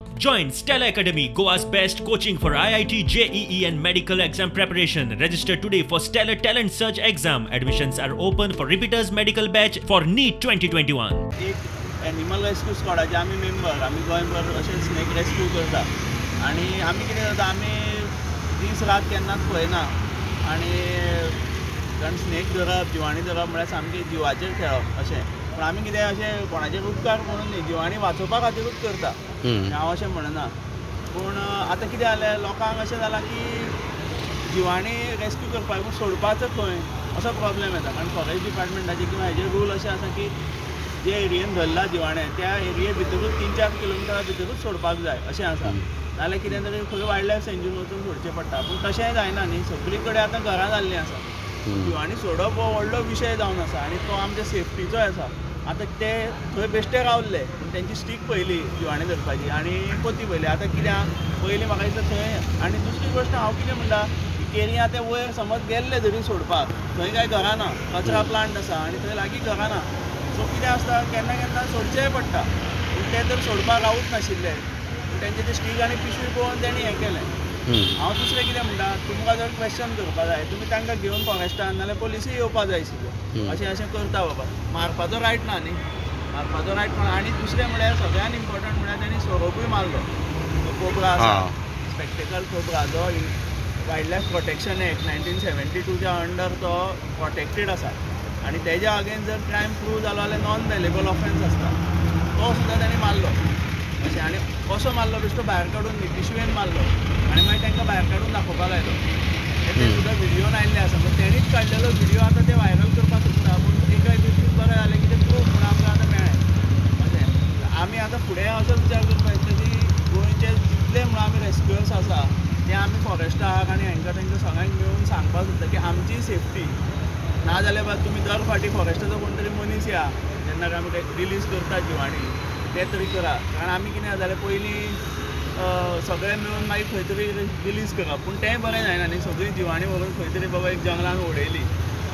Join Stella Academy, Goa's best coaching for IIT, JEE and medical exam preparation. Register today for Stellar Talent Search exam. Admissions are open for repeaters medical batch for NEET 2021. एक animal rescue स्कॉडाचे आमी member, आमी गोंयभर अशें snake rescue करता आनी आमी कितें जाता, आमी दीस रात केन्नाच पळयना आनी कारण स्नेक धरप, जिवाणी धरप म्हळ्यार सामकें जिवाचेर खेळप अशें. पूण आमी कितें अशें कोणाचेर उपकार म्हणून न्ही, जिवाणी वाचोवपा खातीरूच करता, हांव अशें म्हणना. पूण आतां कितें जालें, लोकांक अशें जालां की जिवाणी रेस्क्यू करपाक पूण सोडपाचो खंय असो प्रॉब्लेम येता. कारण फॉरेस्ट डिपार्टमेंटाचे किंवा हेजे रूल अशें आसा की जे एरियेन धरला जिवाणें त्या एरिये भितरूच 3-4 किलोमिटरा भितरूच सोडपाक जाय अशें आसा. नाजाल्यार कितें तरी खंय वायल्ड लायफ सँच्युरीन वचून सोडचें पडटा. पूण तशेंय जायना न्ही, सगळी कडेन आतां घरां जाल्लीं आसा. जिवाणी सोडप हो व्हडलो विशय जावन आसा आनी तो आमच्या सेफ्टीचोय आसा. आतां ते थंय बेश्टे रावल्ले पूण तेंची स्टीक पळयली जिवाणी धरपाची आनी पोती पळयली. आतां कित्याक पयलीं म्हाका दिसता थंय. आनी दुसरी गोश्ट हांव कितें म्हणटा, केरयां ते वयर समज गेल्ले जरी सोडपाक, थंय कांय घरां ना, कचरा प्लांट आसा आनी थंय लागीं घरां ना. सो कितें आसता, केन्ना केन्ना सोडचेंय पडटा. पूण ते तर सोडपाक रावूच नाशिल्ले, पूण तेंचे ते स्टीक आनी पिशवी पळोवन तेणी हें केलें. हांव दुसरें कितें म्हणटा, तुमकां जर क्वेश्चन करपा जाय तुमी तांकां घेवन फॉरेस्टान नाजाल्यार पोलिसूय येवपा जाय आशिल्ल्यो. अशें अशें करता बाबा, मारपाचो रायट ना न्ही, मारपाचो रायट कोण. आनी दुसरें म्हळ्यार सगळ्यान इम्पॉर्टंट म्हळ्यार तेणी सोरोपूय मारलो, तो कोबरा आसा, स्पेक्टेकल कोबरा, जो वायल्ड लायफ प्रोटेक्शन एक्ट 1972च्या अंडर तो प्रोटेक्टेड आसा आनी तेज्या अगेन्स्ट जर क्रायम प्रूव जालो जाल्यार नॉन बेलेबल ऑफेन्स आसता, तो सुद्दां तेणी मारलो अशें. आनी कसो मारलो, बेश्टो भायर काडून न्ही, पिशवेन मारलो आनी मागीर तांकां भायर काडून दाखोवपाक लायलो. ते सुद्दां व्हिडियोन आयिल्ले आसा. पूण तेणीच काडलेलो व्हिडियो आतां ते व्हायरल करपाक सोदता. पूण एकाय दृश्टीन बरें जालें की ते प्रूफ म्हणून आमकां आतां मेळ्ळें अशें. आमी आतां फुडें असो विचार करपाक जाय की गोंयचे जितले म्हणून आमी रेस्क्युअर्स आसा ते आमी फॉरेस्टाक आनी हांकां तांकां सगळ्यांक मेळून सांगपाक सोदता की आमची सेफ्टी ना जाल्यार बाबा तुमी दर फावटी फॉरेस्टाचो कोण तरी मनीस या जेन्ना आमी रिलीज करता जिवाणी ते तरी करा. कारण आमी कितें जालें, पयलीं सगळे मेळून मागीर खंय तरी रिलीज करप, पूण तेंय बरें जायना न्ही, सगळीं जिवाणी व्हरून खंय तरी बाबा एक जंगलान उडयली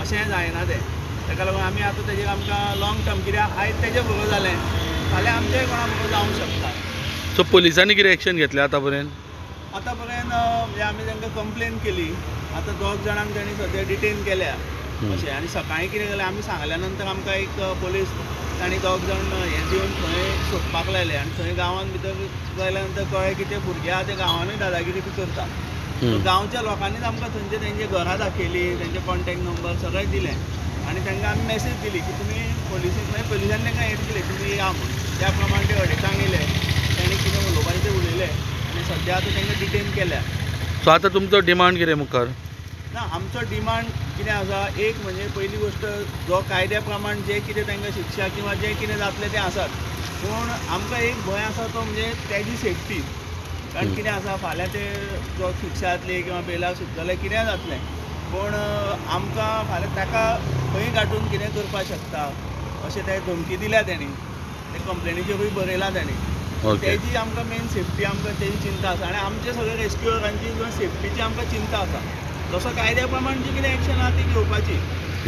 अशेंय जायना तें. ताका लागून आमी आतां तेजेर आमकां लॉंग टर्म कित्याक आयज तेजे बरोबर जालें फाल्यां आमचेय कोणा बरोबर जावंक शकता. सो पोलिसांनी कितें एक्शन घेतलें आतां पर्यंत? आतां पर्यंत म्हणजे आमी तांकां कंप्लेन केली, आतां 2 जाणांक तांणी सद्या डिटेन केल्या अशें. आनी सकाळीं कितें जालें, आमी सांगल्या नंतर आमकां एक पोलीस तांणी 2 जाण हें दिवन थंय सोदपाक लायले आनी थंय गांवांत भितर गेल्या नंतर कळ्ळें की ते भुरगे आहा ते गांवानूय दादागिरी बी करता. गांवच्या लोकांनीच आमकां थंयचे तेंचे घरां दाखयली, तेंचे कॉन्टेक्ट नंबर सगळें दिलें आनी तांकां आमी मॅसेज दिली की तुमी पोलिसीक, मागीर पोलिसांनी तांकां हें दिलें तुमी या म्हूण. त्या प्रमाणे ते अडेचांक येयले, तांणी कितें उलोवपाचें तें उलयलें आनी सद्या आतां तांकां डिटेन केल्या. सो आतां तुमचो डिमांड कितें मुखार? ना, आमचो डिमांड कितें आसा, एक म्हणजे पयली गोश्ट जो कायद्या प्रमाण जे कितें तांकां शिक्षा किंवा जें कितें जातलें तें आसात, पूण आमकां एक भंय आसा तो म्हणजे तेजी सेफ्टी. कारण कितें आसा, फाल्यां ते जो शिक्षा जातली किंवा बेलार सुट्टले कितेंय जातलें, पूण आमकां फाल्यां ताका खंय गांठून कितें करपाक शकता अशें ते धमकी दिल्या तेणी, ते कंप्लेनीचेरूय बरयलां तेणी. तेजी आमकां मेन सेफ्टी, आमकां तेजी चिंता आसा आनी आमचे सगळे रेस्क्युअरांची किंवा सेफ्टीची आमकां चिंता आसा. जसो कायद्या प्रमाण जी कितें एक्शन आहा ती घेवपाची,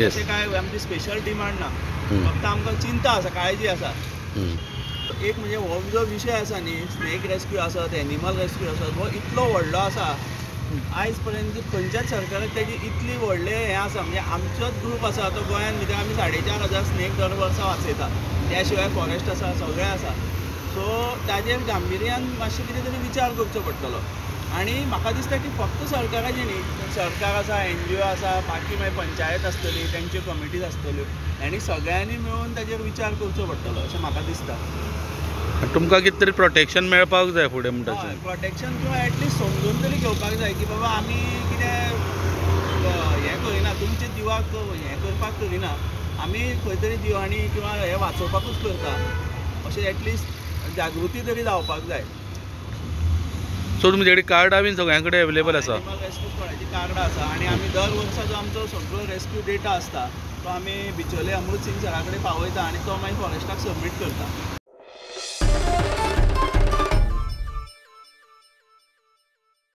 अशें कांय आमची स्पेशल डिमांड ना, फक्त आमकां चिंता आसा, काळजी आसा. एक म्हणजे हो जो विशय आसा न्ही, स्नेक रेस्क्यू आसत, एनिमल रेस्क्यू आसत, हो इतलो व्हडलो आसा, आयज पर्यंत खंयच्याच सरकाराक तेजी इतली व्हडलें हें आसा. म्हणजे आमचोच ग्रूप आसा तो गोंयांत भितर आमी 4500 स्नेक दर वर्सा वाचयता, त्या शिवाय फॉरेस्ट आसा, सगळें आसा. सो ताजेर गांभिर्यान मातशें कितें तरी विचार करचो पडटलो. आनी म्हाका दिसता की फक्त सरकाराचें न्ही, सरकार आसा, NGO आसा, बाकी मागीर पंचायत आसतली, तेंच्यो कमिटीज आसतल्यो, आनी सगळ्यांनी मेळून ताजेर विचार करचो पडटलो अशें म्हाका दिसता. तुमकां कितें तरी प्रोटेक्शन मेळपाक जाय फुडें म्हणटा? प्रोटेक्शन किंवा एटलिस्ट समजून तरी घेवपाक जाय की बाबा आमी कितें हें करिना, तुमच्या जिवाक हें करपाक करिना, आमी खंय तरी जिवाणी किंवा हें वाचोवपाकूच करता अशें एटलिस्ट जागृती तरी जावपाक जाय. सो तुमचे कडेन कार्डां बीन सगळ्यां कडेन अवेलेबल आसा? एनिमल रेस्क्यू स्कॉडाची कार्डां आसा आनी आमी दर वर्सा जो आमचो सगळो रेस्क्यू डेटा आसता तो आमी बिचोले अमृत सिंग सरा कडेन पावयता आनी तो मागीर फॉरेस्टाक सबमीट करता.